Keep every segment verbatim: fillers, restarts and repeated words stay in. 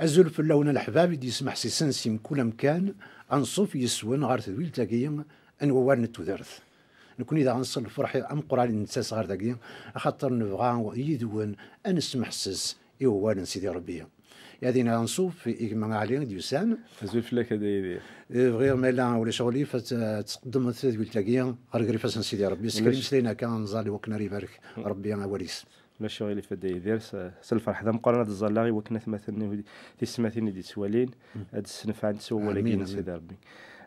Azul fell-awen a leḥbab i d-yesmeḥsisen si mkul amkan, anṣuf yes-wen ɣer tedwilt-agi n wawal n tudert. Nekni daɣen s lferḥ ameqqran i nettas ɣer dagi, axaṭer nebɣa yid-wen ad nesmeḥses i wawal n Sidi Ṛebbi. Yadin anṣuf i gma Ɛli i d-yusan. Azul fell-ak a Dda Yidir. Eh, bɣiɣ ma yella ulac aɣilif ad t-, ad tqeddmeḍ tadwilt-agi ɣer gar ifassen n Sidi Ṛebbi. Ssker imeslayen akka ad nẓall i wakken ara ibarek Ṛebbi awal-is. Ulac aɣilif a Dda Yidir, s, s lferḥ d ameqqran ad ẓalleɣ i wakken atmaten, tismatin i d-ittwalin, ad d-snefɛent s wawal-agi n Sidi Ṛebbi.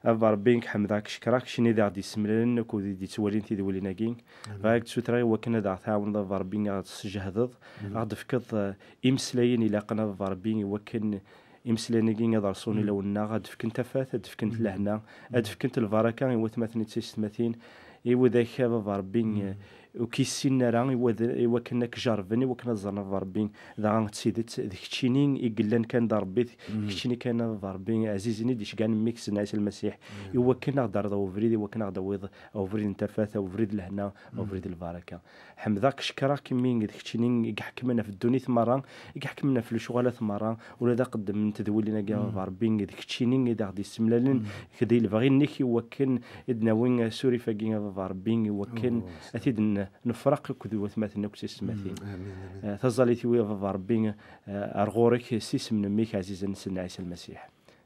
A Baba Ṛebbi, ḥemdeɣ-k, cekreɣ-k, keččini d aɣ-d-yessemlalen akked i d-ittwalin tidwilin-agi. Bɣiɣ ad k-d-sutreɣ i wakken ad aɣ-tɛawneḍ a Baba Ṛebbi, ad aɣ-d-tessejhdeḍ, ad aɣ-d-tefkeḍ, eh, imeslayen ilaqen a Baba Ṛebbi, i wakken imeslayen-agi ad rṣun ilawen-nneɣ, ad d-fkent tafat, ad d-fkent lehna, ad d-fkent lbaraka i watmaten d tiyessetmatin, i widak a Baba Ṛebbi, eh, ur k-yessinen ara, i wad-, i wakken ad k-jerrben, i wakken ad ẓren a Baba Ṛebbi, dɣa d tidet, d keččini i yellan kan d Ṛebbi, d keččini kan a Baba Ṛebbi, ɛzizen i d-icegɛen mmi-k Sidna Ɛisa Lmasiḥ, i wakken ad aɣ-d-terreḍ ubrid, i wakken ad aɣ-d-tawiḍ ubrid n tafat, ubrid n lehna, ubrid n lbaraka. Ḥemdeɣ-k, cekreɣ-k, imi d keččini i iḥekmen ɣef ddunit merra, i iḥekmen ɣef lecɣalat merra, ula d aqeddem n tedwilin-agi a Baba Ṛebbi, d keččini i d aɣ-d-yessemlalen, d lebɣi-nnek i wakken i d-nawi asurif-agi a Baba Ṛebbi, i wakken ad t-id-n-, nefreq akked watmaten akk d tiyessetmatin. Eh, taẓallit-iw a Baba Ṛebbi, eh, ar ɣur-k s isem n mmi-k ɛzizen Sidna Ɛisa Lmasiḥ.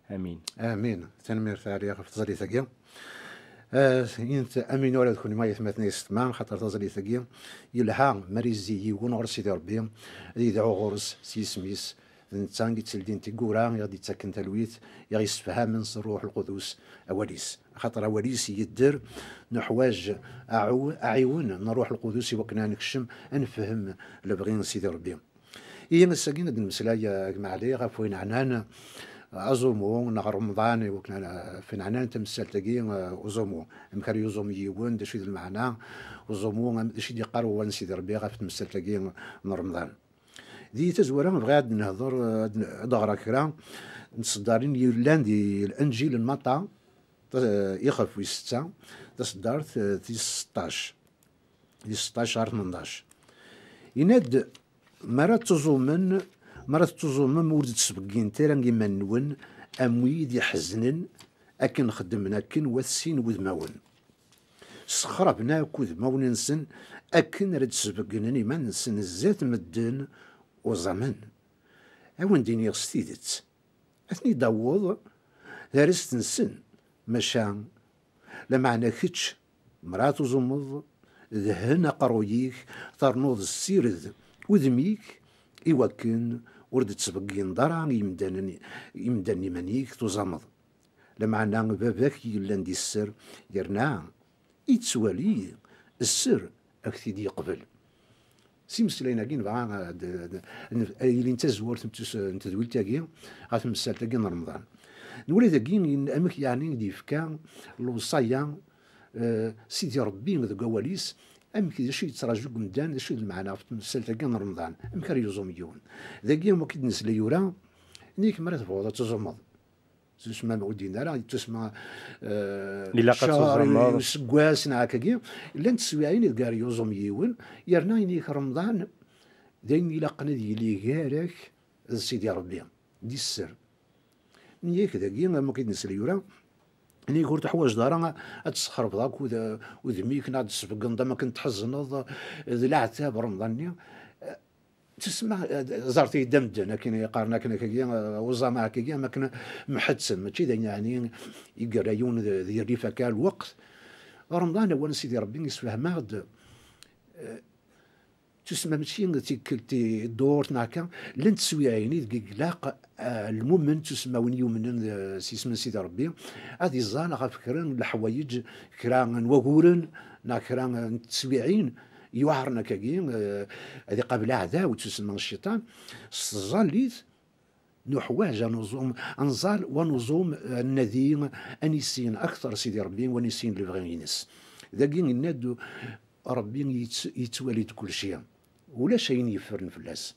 Amin. Amin. Tanemmirt a Ɛli ɣef tẓallit-agi. Eh, int amin ula d kunwi ay atmaten yessetma, xaṭer taẓallit-agi yelha, ma ara yezzi yiwen ɣer Sidi Ṛebbi, ad yedɛu ɣur-s s yisem-is, d netta i yetteldin tiggura, i ɣ-d-yettaken talwit, i ɣ-yessefhamen s Ṛṛuḥ Lqudus awal-is. Axaṭer awal-is yedder, neḥwaǧ aɛu-, aɛiwen n Ṛṛuḥ Lqudus i wakken ad nekcem, ad nefhem lebɣi n Sidi Ṛebbi. Ihi ass-agi ad d-nemmeslay, eh, gma Ɛli, ɣef wayen ɛnan, eh, aẓumu neɣ Remḍan, i wakken, eh, ɣef wayen ɛnan tamsalt-agi, eh, uẓumu. Amek ara yuẓum yiwen, d acu i d lmeɛna uẓumu, am-, d acu i d-yeqqar wawal n Sidi Ṛebbi ɣef temsalt-agi n Remḍan. Di tazwara, bɣiɣ ad d-nehḍer, eh, ad n-, ad d-ɣreɣ kra n tseddarin yellan di Lenǧil n Maṭa, eh, ixef wis setta, taseddart, eh, tis seṭṭac. Di seṭṭac ɣer tmenṭac. Yenna-d, "Mi ara ttuẓumen, mi ara tettuẓumem, ur d-ttbeggint ara iman-nwen am wid iḥeznen, akken xeddmen akken wat sin wudmawen. Ssexraben akk udmawen-nsen akken ara d-sbeggnen iman-nsen zdat medden uẓamen. Ad wen-d-iniɣ s tidet, ad ten-id-taweḍ tarest-nsen, maca lameɛna kečč, mi ara tuẓumeḍ, dhen aqerruy-ik, ternuḍ ssired udem-ik, i wakken ur d-tettbeggineḍ ara imdanen, imdanen iman-ik tuẓameḍ. Lameɛna baba-k yellan di sser, yerna yettwali sser, ad k-t-id-yeqbel." S imeslayen-agi nebɣa ad, ad, ad, ad yilin d tazwart n tus-, n tedwilt-agi ɣer temsalt-agi n Remḍan. Nwala dagi in-, amek yeɛni i d-yefka lewṣaya, eh, Sidi Ṛebbi deg wawal-is, amek, d acu i yettraǧu deg umdan, d acu i d lmeɛna ɣef temsalt-agi n Remḍan, amek ara yuẓum yiwen. Dagi, am wakk i d-nesla yura, nnig mi ara tebɣuḍ ad tuẓumeḍ. Tusma ur d-yenni ara, yettusma, eh, ilaq ad ccher, tuẓumeḍ, useggas, neɣ akkagi. Llant teswiɛin ideg ara yuẓum yiwen, yerna ini-k Remḍan, d ayen ilaqen ad yili gar-ak d Sidi Ṛebbi, di sser. Ini-k dagi, am wakk i d-nesla yura, ini-k ur teḥwaǧeḍ ara ad tesxerbeḍ akk ud-, udem-ik, neɣ ad d-tesbeggneḍ am akken tḥezneḍ, d leɛtab Remḍan-nni. Tusma, eh, ẓert-iyi-d a medden, akken i qqaren akken akkagi, eh, uẓama akkagi, am akken mḥettsen, mačči d ayen yeɛni i yerra yiwen d, d yirrif akka lweqt. Remḍan, awal n Sidi Ṛebbi yessefhem-aɣ-d, eh, tusma mačči d tikkelt i ddurt neɣ akka, llant teswiɛin ideg ilaq, eh, lmumen, tusma win yumnen d, s yisem n Sidi Ṛebbi, ad iẓal ɣef kra n leḥwayeǧ, kra n waguren, neɣ kra n teswiɛin yuɛren akkagi, eh, ad iqabel aɛdaw, tusma cciṭan, s tẓallit, nuḥwaǧ ad nuẓum, ad nẓal, wa nuẓum, eh, ad nadi, ad nissin akteṛ Sidi Ṛebbi, wa nissin lebɣi-ines. Dagi yenna-d Ṛebbi yett-, yettwali-d kulci. Ulac ayen yeffren fell-as.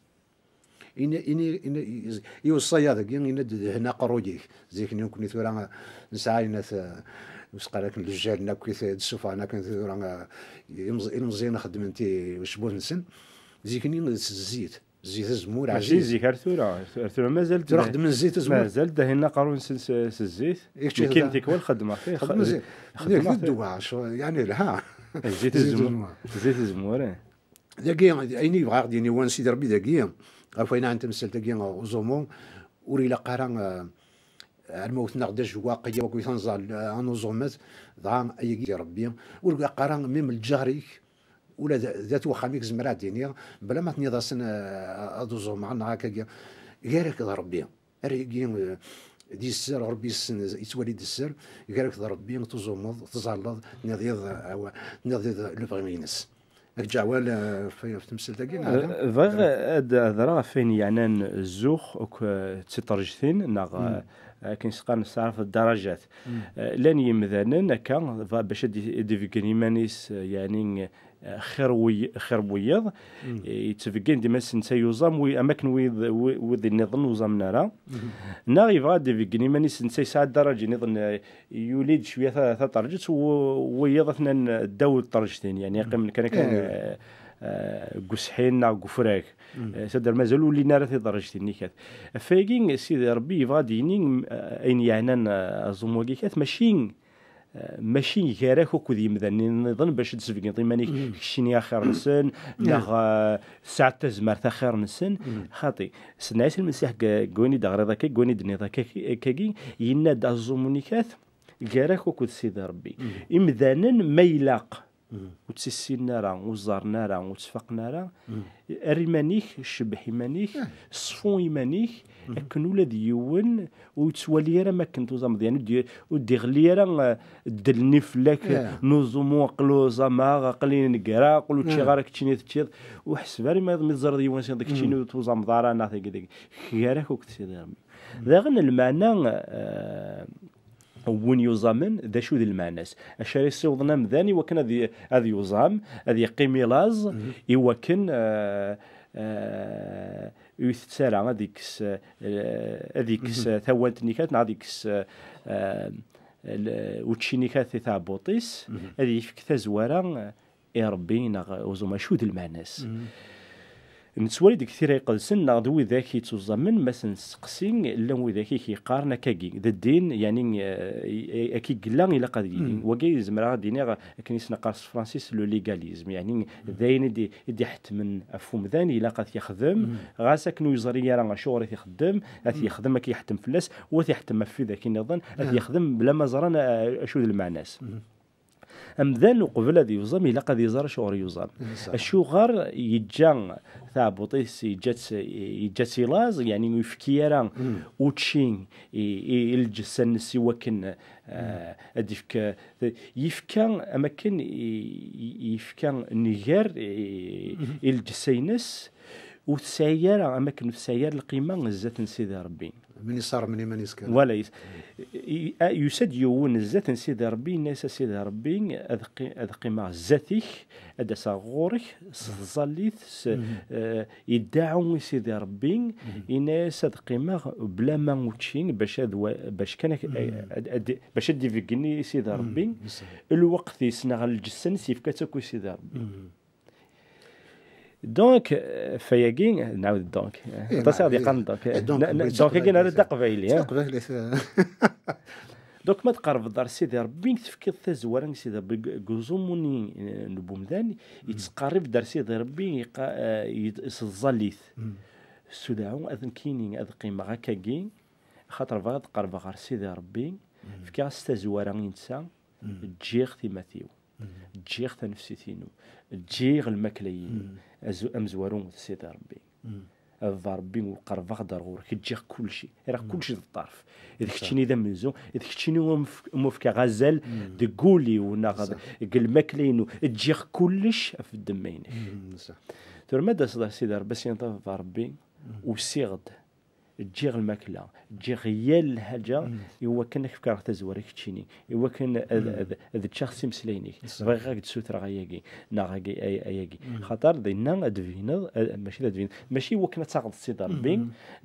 Ini, ini, ini, iweṣṣa-yaɣ dagi, yenna-d dhen aqerruy-ik. Zik-nni nekkni tura nesɛa, yenna-t, eh, usqal akken lejjal-nni akk i t-, d-ssufɣen akken tura, eh, imẓ-, ilemẓiyen xeddmen ti-, ucebbub-nsen. Zik-nni s zzit. Zzit azemmur, mačči ɛziz. Zik, ar tura, ar tura mazal. Tura xedmen zzit azemmur. Mazal dahin aqerru-nsen s, s zzit. Nekkini tikwal xeddmeɣ-t. Xeddmen zzit. Xeddmeɣ-t. Ddwa, yeɛni lha. Zzit azemmur. Zzit azemmur, eh. Dagi, ayen i yebɣa ad d-yini wan Sidi Rebbi dagi, ɣef wayen ɛni tamsalt-agi, uẓumu, ur ilaq ara, eh, ar ma wten-aɣ-d ajewwaq, aya akk i tanẓal, eh, ad nuẓumet, dɣa ayagi di Rebbi, ur ilaq ara, mim lǧar-ik, ula d, d at wexxam-ik zemreɣ ad d-iniɣ, bla ma tenniḍ-asen, eh, ad uẓumeɣ, neɣ akkagi, gar-ak d Rebbi. Ar yagi, eh, d sser, Rebbi yessen, yettwali-d sser, gar-ak d Rebbi, tuẓumeḍ, tẓalleḍ, tenniḍ-iḍ, eh, awa-, tenniḍ-iḍ lebɣi-ines. Ad k-ǧǧeɣ awal, eh, f-, f temsalt-agi, neɣ ala? Eh, bɣiɣ ad hedreɣ ɣef wayen yeɛnan zzux akked, eh, d tiṭerjtin, neɣ, eh, akken s-qqaren s taɛrabt ddarajat. Eh, llan yimdanen akka, ba-, bac ad d-, ad d-ibeggen iman-is, eh, yeɛni, eh, xir wi-, xir n wiyiḍ, eh, yettbeggan-d iman-is netta yuẓam, wi-, am akken wid, wi-, wid nniḍen ur uẓamen ara. Neɣ yebɣa ad d-ibeggen iman-is netta yesɛa ddaraǧa nniḍen, eh, yuli-d cwiya ta-, taṭerǧet, u-, wiyiḍ atnan ddaw n tṭerǧtin, yeɛni qqimen kan akken, eh, eh, deg useḥḥin neɣ deg ufrag. Eh, s-, mazal ur llin ara tiṭerǧtin-nni kat. Ɣef wayagi, Sidi Rebbi yebɣa ad d-yini, eh, ayen yeɛnan, eh, aẓum-agi kat, mačči, eh, mačči gar-ak akked yimdanen nniḍen bac ad d-tesbegneḍ iman-ik keččini axir-nsen, neɣ, eh, tesɛiḍ tazmert axir-nsen. Xaṭi, Sidna Ɛisa Lmasiḥ deg, deg wayen i d-teɣriḍ akka, deg wayen i d-tenniḍ akka, akkagi, yenna-d aẓumu-nni kat, gar-ak akked Sidi Rebbi. Imdanen ma ilaq ur tt-issinen ara, ur ẓẓaren ara, ur ttfaqen ara, err iman-ik, cebbeh iman-ik, ṣfu iman-ik, akken ula d yiwen ur yettwali ara am akken tuẓameḍ, yeɛni ur d-, ur d-iɣelli ara, eh, ddel-nni fell-ak, n uẓumu, aql-i uẓameɣ, aql-i negreɣ, aql ur ččiɣ ara keččini teččiḍ, ur ḥesseb ara ma, mi teẓriḍ yiwen syenɣ keččini ur tuẓameḍ ara, neɣ tagi, tagi. Gar-ak akked Sidi Rebbi. Daɣen lmeɛna, eh, n win yuẓamen, d acu d lmeɛna-s? Acu ara yessiwḍen amdan i wakken ad y-, ad yuẓam, ad yeqqim i laẓ, i wakken, eh, eh, ur itett ara, ad ikkes, eh, ad ikkes, eh, tawant-nni kat, neɣ ad ikkes, eh, eh, l-, učči-nni kat i tɛebbuṭ-is, ad yefk tazwara, eh, i Rebbi neɣ uẓum, acu d lmeɛna-s? Nettwali deg Tira Iqedsen neɣ d widak yettuẓamen, ma sen-nesteqsi, llan widak i k-yeqqaren akkagi, d ddin, yeɛni, eh, i-, i-, akka i yella, ilaq ad yili. Wagi zemreɣ ad d-iniɣ, akken i s-neqqar s tefransist, le légalisme, yeɛni d ayen i d-, i d-iḥettmen ɣef umdan, ilaq ad t-yexdem, ɣas akken ur yeẓri ara acuɣer i t-ixeddem, ad t-yexdem, ad t-yeḥtem fell-as, u ad t-yeḥtem ɣef widak nniḍen, ad t-yexdem bla ma ẓran, eh, acu d lmeɛna-s. Amdan uqbel ad yuẓam, ilaq ad iẓer acuɣer yuẓam. Acuɣer yeǧǧa taɛebbuṭ-is, yeǧǧa-tt, yeǧǧa-tt i laẓ, yeɛni ur yefki ara učči i, i, i lǧessa-nnes i wakken, eh, ad d-ifk, yefka am akken i, i, yefka nnger i, i lǧessa-ines, ur tesɛi ara, am akken ur tesɛi ara lqima zdat n Sidi Rebbi. Win iṣarmen iman-is kan. Wala, is-, i-, a-, yusa-d yiwen zdat n Sidi Rebbi, yenna-yas a Sidi Rebbi, ad qqi-, ad qqimeɣ zdat-ik, ad d-aseɣ ɣur-k, s tẓallit, s, eh, iddeɛɛu i Sidi Rebbi, yenna-yas ad qqimeɣ bla ma učči, bac ad wa-, bac kan ak-, ad, ad, bac ad d-ibeggen i Sidi Rebbi, lweqt-is neɣ lǧessa-nnes yefka-tt akk i Sidi Rebbi. Donc, euh, fayagi, nɛawed donc. Aṭas i ɣ-d-yeqqaren donc. Donc, donc-agi nara d aqbayli, eh? Taqbaylit, eh. Donc, ma tqerrbeḍ ar Sidi Rebbi, tefkiḍ tazwara i Sidi Rebbi deg, deg uẓumu-nni, eh, n umdan, yettqerrib-d ar Sidi Rebbi, yeqa-, eh, yet-, s tẓallit. S udeɛɛu, ad nekkini, ad qqimeɣ akkagi, axaṭer bɣiɣ ad qerrbeɣ ar Sidi Rebbi, fkiɣ-as tazwara i netta, ǧǧiɣ timat-iw. Ǧǧiɣ tanefsit-inu, ǧǧiɣ lmakla-inu, azu-, amezwaru d Sidi Rebbi. A baba Rebbi, qerrbeɣ-d ar ɣur-k, ǧǧiɣ kullec, rriɣ kullec di ṭṭerf. D keččini d amenzu, d keččini umi f-, umi fkeɣ azal deg wul-iw, neɣ deg lmakla-inu, ǧǧiɣ kullec ɣef ddemma-inek. Tura ma d-taseḍ ar Sidi Rebbi, a s-tiniḍ a baba Rebbi, usiɣ-d, ǧǧiɣ lmakla, ǧǧiɣ yal lḥaǧa i wakken ad k-fkeɣ tazwara keččini, i wakken ad, ad, ad ččeɣ s imeslayen-ik. Bɣiɣ ad k-d-sutreɣ ayagi, neɣ agi, ay-, ayagi. Xaṭer dinna ad d-tbineḍ, eh, mačči d ad d-tbineḍ, mačči i wakken ad taɣeḍ Sidi Rebbi,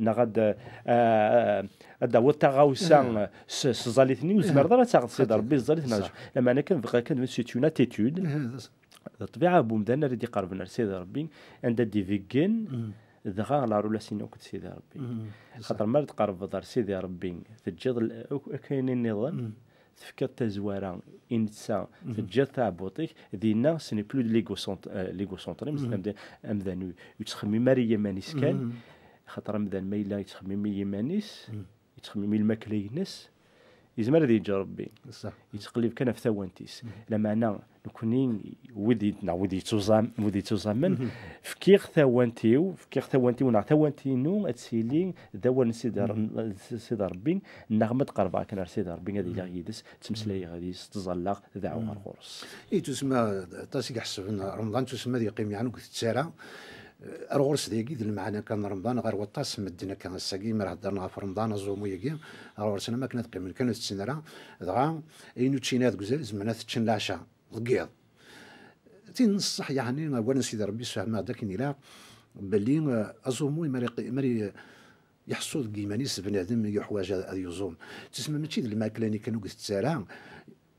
neɣ ad, eh, ad d-tawiḍ taɣawsa, eh, s, s tẓallit-nni, ur tezmireḍ ara ad taɣeḍ Sidi Rebbi s tẓallit, neɣ lameɛna kan bɣiɣ kan, c'est une attitude. D ṭṭbiɛa n umdan ara d-iqerben ar Sidi Rebbi, anda d-ibeggen, dɣa la relation akked Sidi Rebbi. Xaṭer mi ara tqerbeḍ ar Sidi Rebbi, teǧǧiḍ l-, akk, akk ayen nniḍen, tefkiḍ tazwara i netta, teǧǧiḍ taɛebbuṭ-ik, dinna ce n'est plus de l'égocent-, euh, l'égocentrisme, amdan, amdan ur, ur yettxemmim ara i yiman-is kan, xaṭer amdan ma yella yettxemmim i yiman-is, yettxemmim i lmakla-ines, yezmer ad yeǧǧ Rebbi. Yettqellib kan ɣef tawant-is. Lameɛna, nekkni, wid i, neɣ wid yettuẓam-, wid yettuẓamen, fkiɣ tawant-iw, fkiɣ tawant-iw, neɣ tawant-inu ad tili d awal n Sidi Re-, Sidi Rebbi, neɣ ma d-qerbeɣ akken ar Sidi Rebbi, ad iliɣ yid-s, ttmeslayeɣ yid-s, ttẓallaɣ, deɛɛuɣ ar ɣur-s. I tusma, aṭas i iḥesben Remḍan, tusma ad yeqqim, yeɛni ur yettett ara. Ar ɣur-s dagi d lmeɛna kan n Remḍan, ɣer waṭas n medden akka ass-agi, mi ara heddren ɣef Remḍan, aẓumu-agi, ar ɣur-sen am akken ad qqimen kan ur tetten ara, dɣa ayen ur ččin ara deg uzal, zemren ad t-ččen leɛca, deg yiḍ. Tin n ṣṣeḥ, yeɛni, awal n Sidi Rebbi yessefhem-aɣ-d akken ilaq, belli, eh, aẓumu, mi ara yeqqi-, mi ara ye-, yeḥṣu deg yiman-is bnadem yuḥwaǧ ad, ad yuẓum. Tusma mačči d lmakla-nni kan ur yettett ara,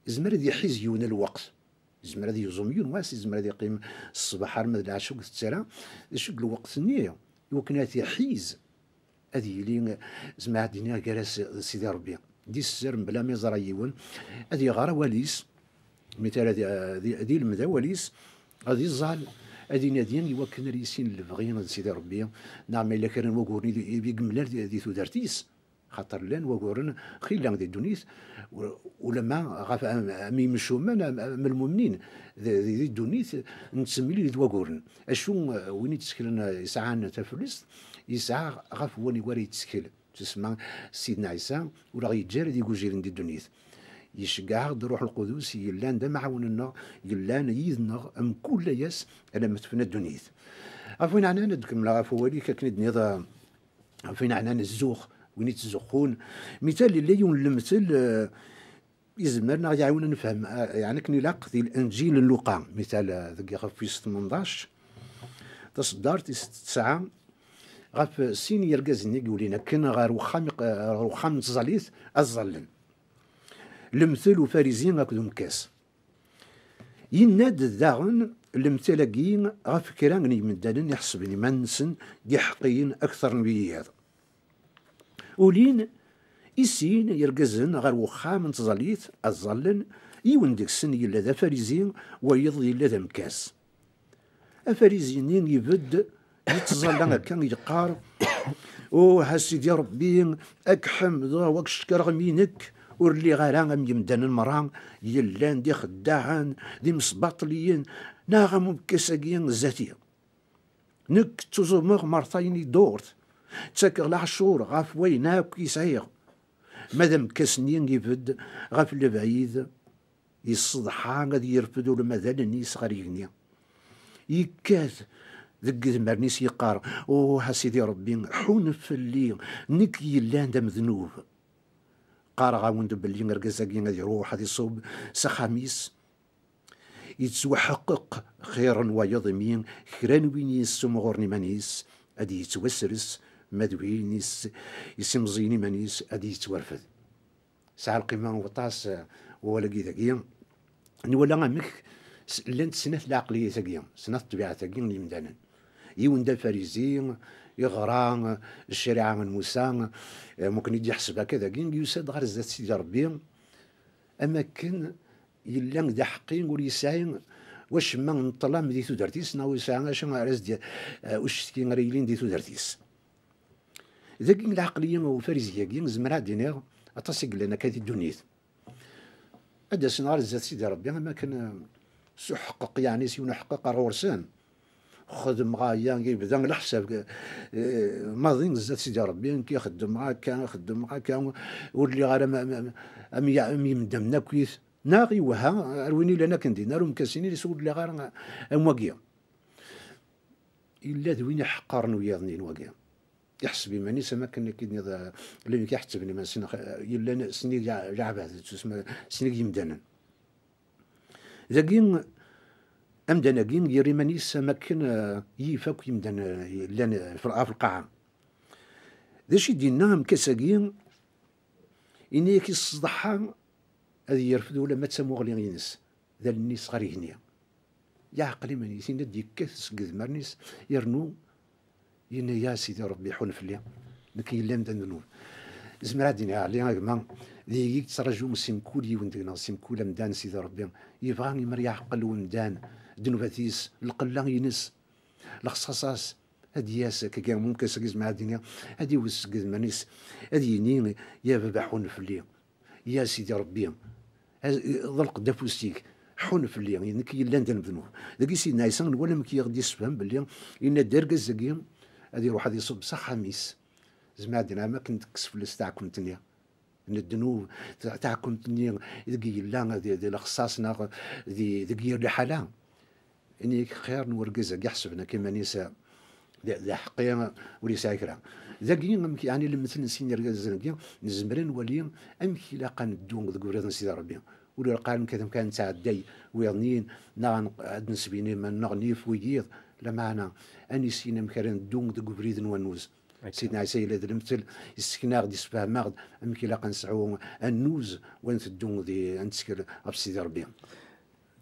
yezmer ad iḥiz yiwen lweqt. Yezmer ad yuẓum yiwen wass, yezmer ad yeqqim ṣṣbeḥ arma d lɛecc ur yettett ara. D acu deg lweqt-nni, iwakken ad t-iḥiz, ad yili, zmer ad d-iniɣ, gar-as d Sidi Rebbi. Di sser, mebla ma iẓra yiwen, ad iɣer awal-is, mi ara ad, ad, ad ilmed awal-is, ad iẓẓal, ad inadi iwakken ad yissin lebɣi n Sidi Rebbi, neɣ ma yella kra n waguren i, i, i yemlal di, di tudert-is. Xaṭer llan waguren xilla di ddunit, u-, ulamma ɣef am, am yimcumen, am, am lmumnin, di, di, di ddunit nettemlil d waguren. Acu, eh, win itteklen, eh, yesɛan taflest, yesɛa ɣef waniga ara yettkel. Tesma Sidna Ɛisa ur aɣ-yeǧǧi ara d igujilen di ddunit. Iceggeɛ-aɣ-d Ṛuḥ Lqudus, yellan d amɛawen-nneɣ, yellan yid-neɣ mkul ass alamma tefna ddunit. Ɣef win ɛnan, ad d-kemmleɣ ɣef wawal-ik akken i d-tenniḍ, eh, ɣef win ɛnan zzux, win ittzuxxun. Mital, yella yiwen n lemtel, eh, izmer neɣ iɛiwen ad nefhem, eh, yeɛni akken ilaq di Lenǧil n Luqa, mital, eh, deg ixef wis tmenṭac, taṣeddart tis tesɛa, ɣef sin yergazen i yulin akken ɣer uxxam iq-, ɣer uxxam n tẓallit ad ẓallen. Lemtel ufarizi akked umekkas. Yenna-d daɣen lemtel-agi ɣef kra n yimdanen iḥesben iman-nsen d iḥeqqiyen akter n wiyaḍ. Ulin i sin yergazen ɣer uxxam n tẓallit ad ẓallen, yiwen deg-sen yella d afarizi, wayeḍ yella d amekkas. Afarizi-nni ibedd, yettẓalla akka, yeqqar: "Uh, a Sidi Ṛebbi, ad k-ḥemdeɣ, ad k-cekkreɣ, imi nekk ur lliɣ ara am yemdanen merra yellan d ixeddaɛen, d imesbaṭliyen, neɣ am umekkas-agi zdat-i. Nekk ttuẓumeɣ mertayen i ddurt, ttakeɣ leɛcur ɣef wayen akk i sɛiɣ." Ma d amekkas-nni ibedd ɣef lebɛid, yesseḍḥa ad yerfed ulma d allen-is ɣer yigenni. Yekkat deg idmaren-is, yeqqar: "Uh, a Sidi Ṛebbi, ḥun fell-i, nekk yellan d amednub." Qqareɣ-awen-d belli argaz-agi ad iruḥ ad iṣub s axxam-is, yettwaḥeqqeq xir n wayeḍ, imi kra n win yessemɣuren iman-is ad yettwasres, ma d win yes-, yessimẓiyen iman-is ad yettwarfed. Sɛa lqima waṭas, eh, wawal-agi dagi. Nwala amek s-, llant snat lɛeqliyat-agi, snat ṭṭbiɛat-agi n yimdanen. Yiwen d afarizi, iɣra, eh, ccariɛa n Musa, eh, mukken i d-yeḥseb akka dagi, yusa-d ɣer zdat Sidi Ṛebbi, am akken yella d aḥeqqi ur yesɛi wacemma n ṭṭlam di tudert-is, neɣ ur yesɛi acu ara s-d-, eh, ucetki ara yilin di tudert-is. Dagi lɛeqliya ufarizi-agi, zemreɣ ad d-iniɣ aṭas i yellan akka di ddunit. Ad d-asen ɣer zdat Sidi Ṛebbi, am akken, eh, s uḥeqqeq, yeɛni s yiwen uḥeqqeq ar ɣur-sen. Xedmeɣ aya, yebda leḥsab, eh, maḍi zdat Sidi Ṛebbi, nekk xeddmeɣ akka, xeddmeɣ akka, ur lliɣ ara am, am, am, am yemdanen akkit. Neɣ iwehha ar win illan akken din, ar umekkas-nni, ur lliɣ ara am wagi. Yella d win iḥeqqren wiyaḍ-nni n wagi. Iḥseb iman-is am akken akka i d-nniḍ, eh, llan iḥettben iman-nsen, eh, yellan snig leɛbad, tusma snig yimdanen. Dagi, amdan-agi yerra iman-is am akken, eh, yif akk imdanen, eh, yellan, eh, ɣef lqaɛa. D acu i d-yenna umekkas-agi? Ini-ak, yesseḍḥa ad yerfed ulamma d tamuɣli-ines, d allen-is ɣer igenni. Yeɛqel iman-is, yenna-d yekkat seg idmaren-is, yernu Yenna-yas: "Sidi Ṛebbi, ḥun fell-i, nekk yellan d amednub." Zemreɣ ad d-iniɣ, ɛli a gma, d yagi i yettraǧu si mkul yiwen deg-neɣ, si mkul amdan, Sidi Ṛebbi yebɣa imer yeɛqel umdan ddnubat-is, lqella-ines, lexṣaṣ-as, ad d-yas akkagi, mumkin ass-agi zemreɣ ad d-iniɣ, ad iwet seg idman-is, ad yini: "Ya baba, ḥun fell-i, ya Sidi Ṛebbi, ḍelq-d afus-ik, ḥun fell-i, nekk yellan d amednub." Dagi Sidna Ɛisa nwala amek i aɣ-d-yessefhem belli yenna-d argaz-agi ad iruḥ ad iṣubb s axxam-is. Zemreɣ ad d-iniɣ am akken tekkes fell-as taɛkemt-nni n ddnub, ta-, taɛkemt-nni deg yella di, di lexṣaṣ neɣ di, deg yir liḥala. Ini-k xir n urgaz-agi ḥesben akk iman-is d, d aḥeqqi, ur yesɛi kra. Dagi, amek, yeɛni, lemtel n sin irgazen-agi, nezmer ad nwali amek ilaq ad neddu deg ubrid n Sidi Ṛebbi. Ur ilaq ara nekk ad, ad nettɛedday wiḍnin, neɣ ad n-, ad nesbin iman-nneɣ nif wiyiḍ. Lameɛna, ad nissin amek ara neddu deg ubrid n wannuz. Akka. Sidna Ɛisa yella d lemtel, yessken-aɣ-d, yessefhem-aɣ-d amek ilaq ad nesɛu annuz, wa nteddu di, ad nettkel ɣef Sidi Ṛebbi.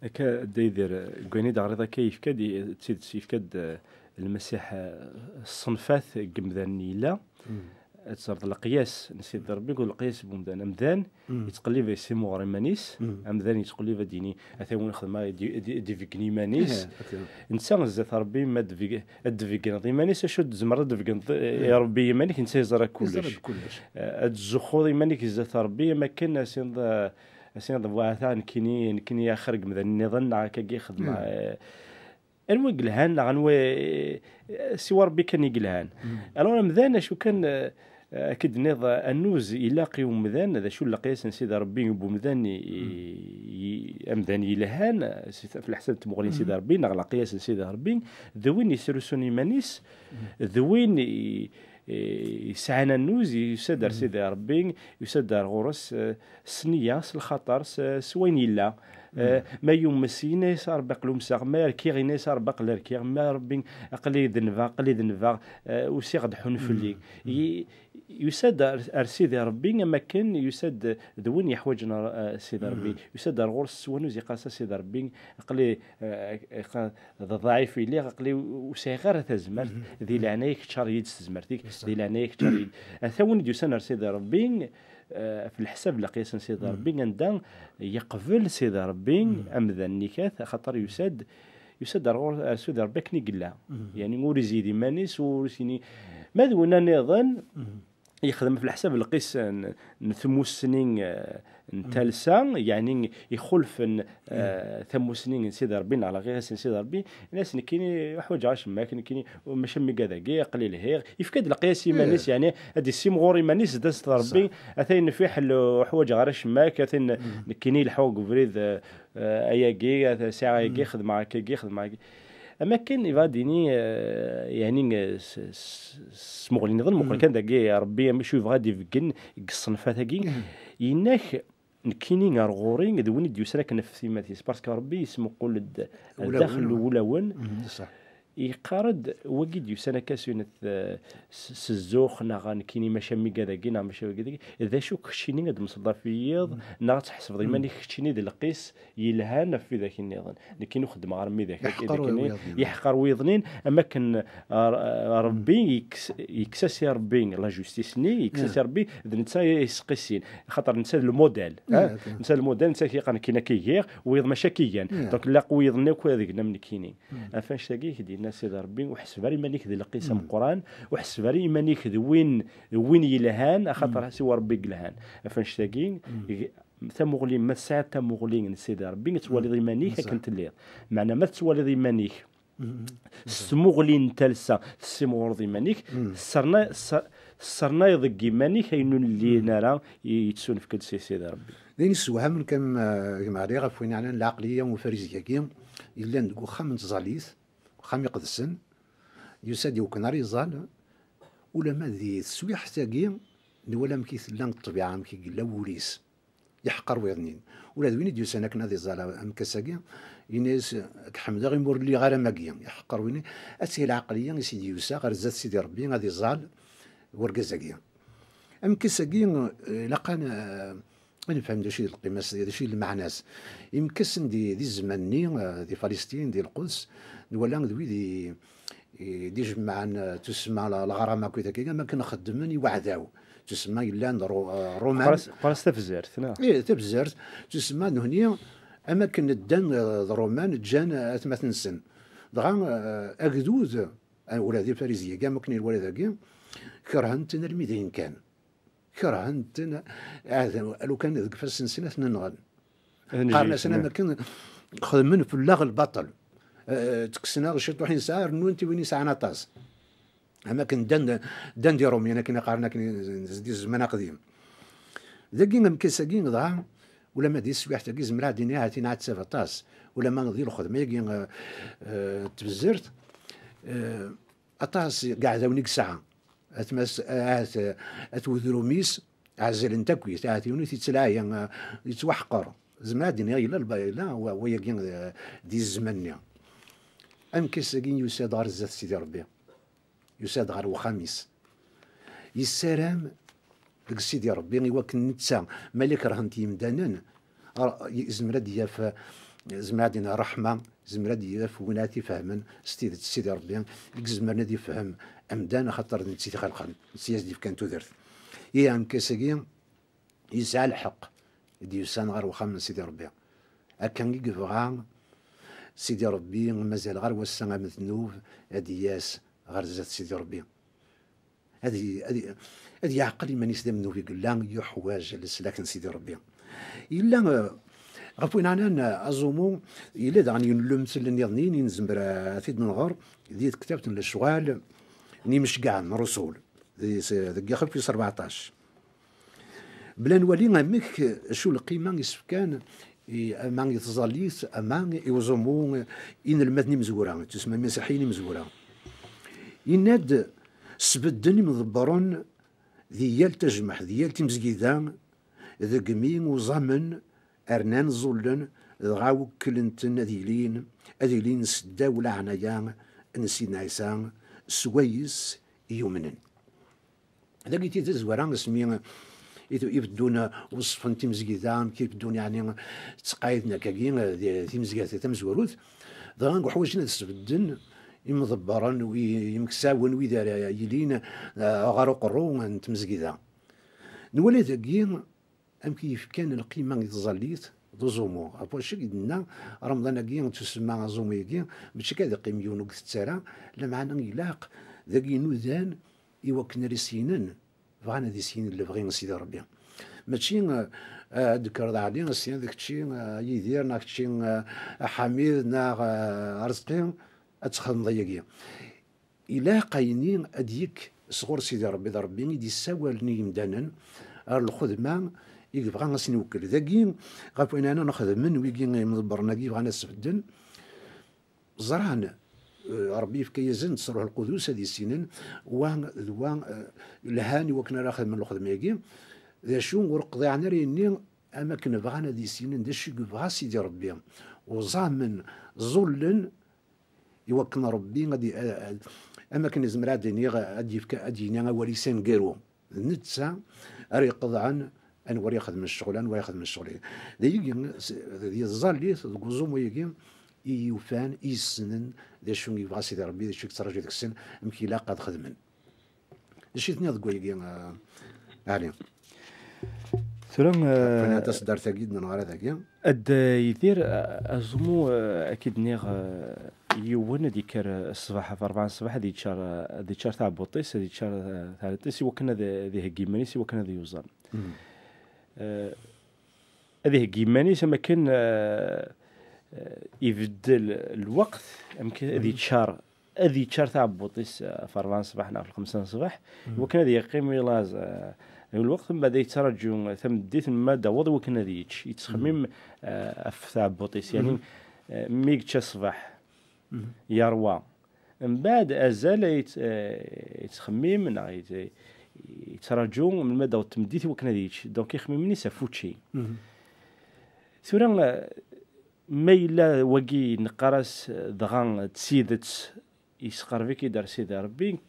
Akka, Dda Yidir, deg wayen i d-teɣriḍ akka, yefka-d, d tidet, yefka-d, eh, Lmasiḥ, eh, ṣṣenfat n yimdanen yella. Mm. Ad teẓreḍ leqyas n Sidi Ṛebbi akked leqyas n umdan. Amdan, mm, yettqellib ad yessimɣur iman-is, mm, amdan yettqellib ad d-yini, "Ata win xedmeɣ, ad d-, ad d-, ad d-ibeggen iman-is." Ih, akka. Netta zdat Ṛebbi, ma ad d-beg-, ad d-tbeggneḍ iman-is, acu tzemreḍ ad d-tbeggneḍ, eh, i Ṛebbi iman-ik, netta yeẓra kullec. Yeẓra-d kullec. Eh, ad tzuxxuḍ iman-ik zdat Ṛebbi, am akken ad s-tiniḍ, eh, ad s-tiniḍ, "Bɣa ata nekkini, nekkini axir deg medden nniḍen, neɣ akkagi xedmeɣ." Eh, anwa i yelhan, neɣ anwa, eh, siwa Ṛebbi kan i yelhan. Alors, amdan, acu kan, eh, akka d-tenniḍ, eh, annuz ilaq i umdan, d acu n leqyas n Sidi Ṛebbi i umdan i, i, i, amdan yelhan, eh, si, ɣef leḥsab n tmuɣli n Sidi Ṛebbi, neɣ leqyas n Sidi Ṛebbi, d win yesrusun iman-is, d win i, i, yesɛan annuz, yusa-d ar Sidi Ṛebbi, yusa-d ar ɣur-s, eh, s nniya, s lxaṭer, s, s wayen yella. Eh, ma yumes, yenna-yas a Ṛebbi aql-i umseɣ, ma rkiɣ, yenna-yas a Ṛebbi aql-i rkiɣ, ma Ṛebbi aql-i denbeɣ, aql-i denbeɣ, eh, usiɣ-d, ḥun fell-i. I, yusa-d ar, ar Sidi Ṛebbi, am akken yusa-d d win yeḥwaǧen ar, eh, Sidi Ṛebbi. Yusa-d ar ɣur-s s wannuz, yeqqar-as a Sidi Ṛebbi, aql-i, eh, d ḍɛif i lliɣ, aql-i ur sɛiɣ ara tazmert, di leɛnaya-k ččar-iyi-d s tezmert-ik, di leɛnaya-k ččar-iyi-d. Ata win i d-yusan ar Sidi Ṛebbi, eh, ɣef leḥsab n leqyas n Sidi Ṛebbi, anda yeqbel Sidi Ṛebbi amdan-nni kat, axaṭer yusa-d, yusa-d ar ɣur-, ar Sidi Ṛebbi akken i yella. Yeɛni ur izid iman-is, ur is-ini. Ma d winna nniḍen, yexdem ɣef leḥsab n lqis n, n tmussni, eh, n talsa, yeɛni ixulfen, eh, tamussni n Sidi Ṛebbi, neɣ lɣiɣis n Sidi Ṛebbi, yenna-as, "Nekkini ur ḥwaǧeɣ acemma, nekkini mačči am igad-agi, aql-i lhiɣ." Yefka-d leqyas i iman-is, yeɛni ad d-issimɣur iman-is zdat Ṛebbi, atan fiḥel, ur ḥwaǧeɣ ara acemma, atan nekkini leḥḥuɣ deg ubrid, eh, eh, ayagi, at-, sɛiɣ ayagi, xedmeɣ akkagi, xedmeɣ akkagi. Am akken yebɣa ad d-yini, eh, yeɛni, eh, s, s, s tmuɣli nniḍen, meqqel kan dagi, Ṛebbi acu yebɣa ad d-ibeggen deg ṣṣenfat-agi, yenna-k, "Nekkini ar ɣur-i, d win i d-yusan akken ɣef timat-is." Parce que Ṛebbi yesmuqul-d daxel n wulawen. Yeqqar-d, wagi d-yusan akka s, s, s zzux, neɣ nekkini mačči am igad-agi, neɣ mačči am igad-agi. D acu keččini ad d-tmeṣleḍ ɣef yiḍ, neɣ ad tḥesbeḍ iman-ik keččini d lqis yelhan ɣef widak nniḍen? Nekkini ur xeddmeɣ ara am widak. Yeḥqer wiyaḍnin. Yeḥqer wiyaḍnin, am akken, uh, Ṛebbi yeks-, yekkes-as i Ṛebbi la justice-nni, yekkes-as i Ṛebbi, d netta i yesqisin. Axaṭer netta d lmudal, netta d lmudal, netta yeqqar, "Nekkini akka i giɣ, wiyaḍ mačči akka i gan." Donc, ilaq wiyaḍ-nni akk ad gen am nekkini. Ɣef annect-agi i k-d-yenna Sidi Ṛebbi, ur ḥesseb ara iman-ik d lqis ameqqran, ur ḥesseb ara iman-ik d win, d win yelhan, axaṭer siwa Ṛebbi i yelhan. Ɣef annect-agi, g-, tamuɣli, ma tesɛiḍ tamuɣli n Sidi Ṛebbi, ad twaliḍ iman-ik akken telliḍ. Meɛna ma tettwaliḍ iman-ik s tmuɣli n talsa, tessimɣureḍ iman-ik, tesserna-, tesser-, tessernayeḍ deg iman-ik ayen ur nelli ara i-, yettunefk-d si Sidi Ṛebbi. D ayen yessewhamen kan, eh, gma Ɛli, ɣef win yeɛnan lɛeqliya n Ufarizi-agi, yellan deg uxxam n tẓallit, uxxam iqedsen, yusa-d iwakken ara iẓal, ulamma di teswiḥt-agi, nwala amek i tella ṭṭbiɛa, amek i yella wul-is. Yeḥqer wiḍnin. Ula d win i d-yusan akken ad iẓal amkas-agi, yenna-yas, "Ad k-ḥemdeɣ imi ur lliɣ ara am wagi." Yeḥqer win, ad tili lɛeqliya i s-d-yusa ɣer zdat Sidi Ṛebbi ad iẓal wergaz-agi. Amkas-agi, eh, ilaq ad n-, eh, ad nefhem d acu i d lqima-s, d acu i d lmeɛna-s. Imkasen di, di zzman-nni, eh, di Falistin, di Lquds, nwala d wid i, i d-ijemɛen, eh, tusemma la-, leɣrama akked dagi, am akken xeddmen i waɛdaw. Tusemma yellan d Ru-, eh, Roman. Qqar-as, qqar-as tabzert, neɣ? Eh, tabzert, tusemma d nehni, am akken ddan, eh, d Roman, ǧǧan, eh, atmaten-nsen. Dɣa, eh, agdud, eh, ula d Ifarizyen, am akken i nwala dagi, kerhen-ten armi d ayen kan. Kerhen-ten, ahat, lukan deg ifassen-nsen ad ten-nɣen. Ad nǧǧen. Qqaren-asen, am akken xedmen fell-aɣ lbaṭel. Eh, ttekksen-aɣ ciṭuḥ i nesɛa, rnun-t i win yesɛan aṭas. Am akken ddan, ddan d Irumyen, akken i qqaren, akken i, di zzman aqdim. Dagi, amkas-agi, dɣa, ulamma di teswiɛt-agi, zemreɣ ad iniɣ, ahat inɛettab aṭas. Ulamma di lxedma-agi, eh, eh, n tbezzert, eh, aṭas n yeɛdawen i yesɛa. At Mas-, at, at Wedrum-is, ɛezzlen-t akkit, ahat yiwen ur t-yettlɛi, eh, yettwaḥqer. Zemreɣ ad d-iniɣ yella lba-, yella wa-, wayagi, eh, di zzman-nni. Amkas-agi yusa-d ɣer zdat Sidi Ṛebbi. Yusa-d ɣer wexxam-is. Yessaram deg Sidi Ṛebbi i wakken netta, ma la kerhen-t yimdanen, ar-, yezmer ad d-yaf, yezmer ad d-yini ṛṛeḥma, yezmer ad d-yaf win ara t-ifehmen s tidet Sidi Ṛebbi i izemren ad ifhem amdan, axaṭer d netta i t-ixelqen, netta i as-d-yefkan tudert. Ihi, amkas-agi yesɛa lḥeqq i d-yusan ɣer wexxam n Sidi Ṛebbi. Akka i yebɣa Sidi Ṛebbi, mazal ɣer wass-a amednub ad d-yas ɣer zdat Sidi Ṛebbi. Ad y-, ad y-, ad yeɛqel iman-is d amednub i yella, yuḥwaǧ leslak n Sidi Ṛebbi. Yella, eh, ɣef wayen ɛnan, eh, aẓumu, yella daɣen yiwen n lemtel nniḍen i nezmer, eh, ad t-id-nɣer di tektabt n lecɣal n yimceggɛen n Ṛṛusul, di s-, deg ixef wis rbeɛṭac. Bla nwali amek, acu lqima i s-fkan i, ama i tẓallit, ama i uẓumu, inelmaden imezwura, tusma imasiḥiyen imezwura. Yenna-d, sbedden imḍebbren di yal tajmaɛt, di yal timezgida, degmi uẓamen, rnan ẓullen, dɣa wekklen-ten ad ilin, ad ilin seddaw leɛnaya n Sidna Ɛisa, swayes i yumnen. Dagi i d tazwara asmi i t-, i beddun weṣṣfen timezgida, amek i beddun, yeɛni, ttqayden akkagi, eh, di timezgida tamezwarut. Dɣa ḥwajen ad sbedden imḍebbren, wi-, imeksawen, wid ara yilin, eh, ɣer uqerru n tmezgida. Nwala dagi amek i yefkan lqima i tẓallit d uẓumu. Ɣef wacu i d-nenna, Remḍan-agi tusemma aẓumu-agi, mačči kan ad iqqim yiwen ur itett ara, lameɛna ilaq dagi nudan i wakken ara isyinen, bɣan ad isyinen lebɣi n Sidi Ṛebbi. Mačči, eh, eh, ad d-tekkreḍ a Ɛli, syin d kečči, eh, a Yidir, neɣ kečči, eh, a Ḥamid, neɣ, eh, a Rezqi, ad txedmeḍ ayagi. Ilaq ayenni ad d-yekk sɣur Sidi Ṛebbi, d Ṛebbi i d-yessawalen i yimdanen ɣer lxedma i yebɣa ad sen-iwekkel. Dagi, ɣef wayen ara xedmen wigi imḍebbren-agi bɣan ad sbedden, ẓran, eh, Ṛebbi yefka-yasen-d s Ṛṛuḥ Lqudus ad issinen wa d wa, eh, lhan i wakken ara xedmen lxedma-agi. D acu ur qḍiɛen ara yenni, am akken bɣan ad issinen d acu i yebɣa Sidi Ṛebbi. Uẓamen, ẓullen, i wakken Ṛebbi ad, ad, am akken izmer ad iniɣ, ad yefk, ad yini awal-is aneggaru. D netta ara iqeḍɛen anwa ara ixedmen ccɣel, anwa ara ixedmen ccɣel. D ayagi, s-, di tẓallit, deg uẓumu-agi, i yufan, i yessnen d acu i yebɣa Sidi Ṛebbi, d acu i yettraǧu deg-sen, amek ilaq ad xedmen. D acu i tenniḍ deg wayagi, a Ɛli? Tura, eh, taseddart-agi d-nenɣer dagi. Ad, eh, Yidir, eh, aẓumu, eh, akka i d-nniɣ, eh, yiwen ad yekker, eh, ṣṣbeḥ ɣef ṛebɛa n ṣṣbeḥ, ad yeččar, eh, ad yeččar taɛebbuṭ-is, ad yeččar, eh, taɛriḍt-is, i wakken ad, ad iheggi iman-is, i wakken ad yuẓam. Eh, ad iheggi iman-is am akken, eh, eh, ibeddel lweqt, amek ad yeččar, ad yeččar taɛebbuṭ-is, eh, ɣef ṛebɛa n ṣṣbeḥ neɣ ɣef lxemsa n ṣṣbeḥ, i wakken ad yeqqim i laẓ, eh, lweqt, mbeɛd ad yettṛaǧu tameddit ma d-aweḍ i wakken ad yečč. Yettxemmim, eh, ɣef taɛebbuṭ-is, yeɛni, eh, mi yečča ṣṣbeḥ, yerwa. Mbeɛd azal ay yett-, eh, yettxemmim neɣ yett-, yettraǧu melmi ad d-taweḍ tmeddit i wakken ad yečč. Donc, ixemmimen-is ɣef wučči. Tura, eh, ma yella wagi neqqar-as, eh, dɣa d tidet, yesqerb-ik-id ar Sidi Ṛebbi,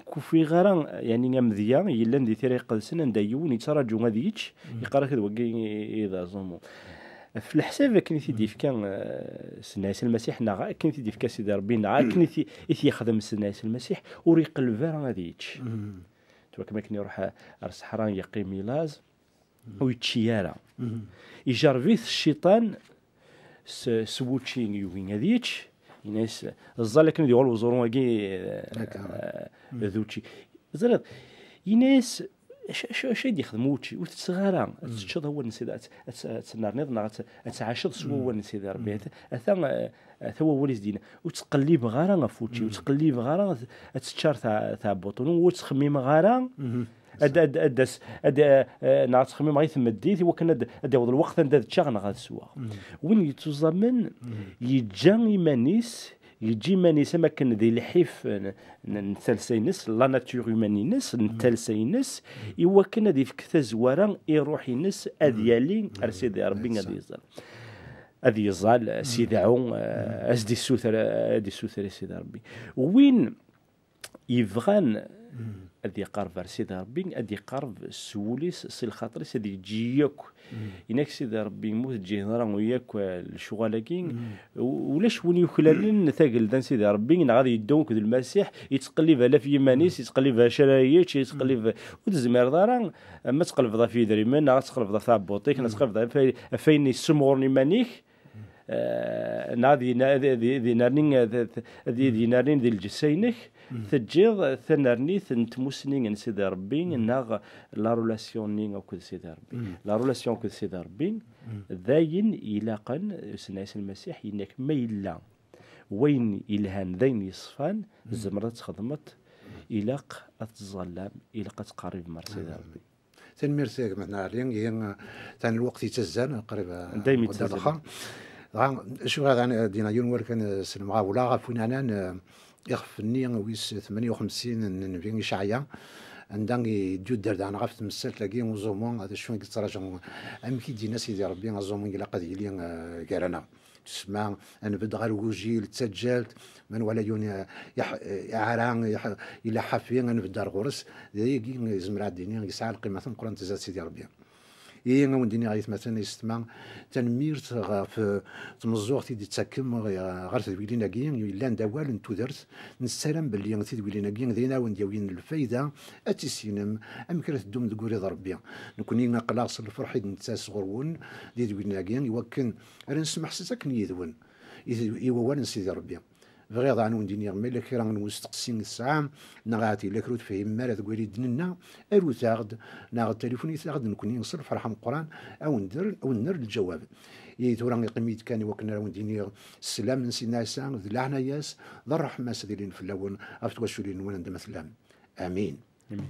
kufiɣ ara, yeɛni, amedya yellan di Tira Iqedsen anda yiwen yettraǧu ad yečč, yeqqar-ak d wagi i, i d aẓumu. Ɣef leḥsab akken i t-id-yefka, eh, Sidna Ɛisa Lmasiḥ, neɣ akken i t-id-yefka Sidi Ṛebbi, neɣ akken i t-, i t-yexdem Sidna Ɛisa Lmasiḥ, ur iqelleb ara ad yečč. Tura, akken, akken iruḥ ar ṣṣeḥra, yeqqim i laẓ, ur yečči ara. Ijerreb-it cciṭan s, s wučči, yugi ad yečč, yenna-yas, ẓẓal akken ad yuɣal weẓru-agi, eh, d učči. Teẓriḍ, yenna-yas, "Acu, acu, acu ay d-yexdem wučči? Ur tetteɣ ara. Ad teččeḍ awal n Sidi, ad, ad, ad tennerniḍ neɣ ad, ad tɛaceḍ s wawal n Sidi Ṛebbi." Ata, ata, eh, ata wawal i s-d-yenna, "Ur ttqellibeɣ ara ɣef wučči, ur ttqellibeɣ ara ad, ad teččar ta-, tɛebbuḍt-inu, ur ttxemmimeɣ ara ad, ad, ad, as-, ad, eh, eh, neɣ ad ttxemmimeɣ i tmeddit i wakken ad, ad yaweḍ lweqt anda ad ččeɣ neɣ ad sweɣ." Win yettuẓamen, yeǧǧa iman-is, yeǧǧa iman-is am akken di lḥif n, n, n talsa-ines, la nature humaine-ines, n talsa-ines, i wakken ad ifk tazwara i ṛṛuḥ-ines ad yali ar Sidi Ṛebbi, ad yeẓẓal. Ad yeẓẓal, eh, s ideɛɛu, eh, ad s-d-issuter, ad d-issuter i Sidi Ṛebbi. Win yebɣan ad iqerreb ar Sidi Ṛebbi, ad iqerreb s wul-is, s lxaṭer-is, ad yeǧǧi yakk. Inak Sidi Ṛebbi, mu teǧǧiḍ ara yakk, eh, lecɣal-agi, u-, ulac win yuklalen tagelda n Sidi Ṛebbi, neɣ ad yeddu akked Lmasiḥ, yettqellib ala ɣef yiman-is, yettqellib acu ara yečč, yettqellib, ur tezmireḍ ara, eh, ma tqelbeḍ ɣef yidrimen, neɣ ad tqelbeḍ ɣef tɛebbuḍt-ik, neɣ ad tqelbeḍ ɣef, ɣef wayen yessummɣuren iman-ik, eh, neɣ ad yena-, ad, ad, ad yenerni, ad, ad, ad, ad yenerni di lǧessa-inek, teǧǧiḍ tanernit n tmussni n Sidi Ṛebbi, neɣ la relation-nni akked Sidi Ṛebbi. La relation akked Sidi Ṛebbi, d ayen ilaqen, Sidna Ɛisa Lmasiḥ yenna-k, ma yella wayen ilhan, d ayen yeṣfan, tzemreḍ ad txedmeḍ, ilaq ad tẓallam, ilaq ad tqerribem ar Sidi Ṛebbi. Tanemmirt a gma-tneɣ Ɛli, ihi, atan lweqt yettazzal, qrib, eh, daymi yettazzal. Dɣa, acu ara d-iniɣ, yiwen warkan, eh, s lemɣawla, ɣef win ɛnan, eh, ixef-nni wis tmenya u xemsin n nnbi Icɛaya, anda i d-yudder daɣen ɣef temsalt-agi n uẓumu, d acu i yettraǧu, amek i d-yenna Sidi Ṛebbi, aẓumu ilaq ad yili, eh, gar-aneɣ. Tesma, ad nbedd ɣer ugujil, d taǧǧalt, ma nwala yiwen, eh, iḥ-, eh, iɛra, iḥ-, ila ḥafi, ad nbedd ar ɣur-s. D ayagi i yezmer ad d-iniɣ yesɛa lqima tameqqrant zdat Sidi Ṛebbi. Ihi, a wen-d-iniɣ, ay atmaten, ay yessetma, tanemmirt ɣef, eh, tmeẓẓuɣt i d-tettakem ɣ-, ɣer tedwilin-agi yellan d awal n tudert. Nessaram belli tidwilin-agi d ayen a wen-d-yawin lfayda, ad tissinem amek ara teddum deg ubrid n Ṛebbi. Nekni aql-aɣ s lferḥ i d-nettas ɣur-wen di tedwilin-agi, i wakken ara nesmeḥses akken yid-wen i, i wawal n Sidi Ṛebbi. Bɣiɣ daɣen ad wen-d-iniɣ, ma yella kra n usteqsi i tesɛam, neɣ ahat yella kra ur tefhimem ara deg wayen i d-nenna, arut-aɣ-d, neɣ talifunit-aɣ-d, nekni s lferḥ ameqqran a wen-d-, a wen-nerr lǧawab. Ihi tura, iqqim-iyi-d kan i wakken ara wen-d-iniɣ sslam n Sidna Ɛisa, d leɛnaya-s, d ṛṛeḥma-s ad ilin fell-awen, ɣef twaculin-nwen anda ma tellam. Amin. Amin.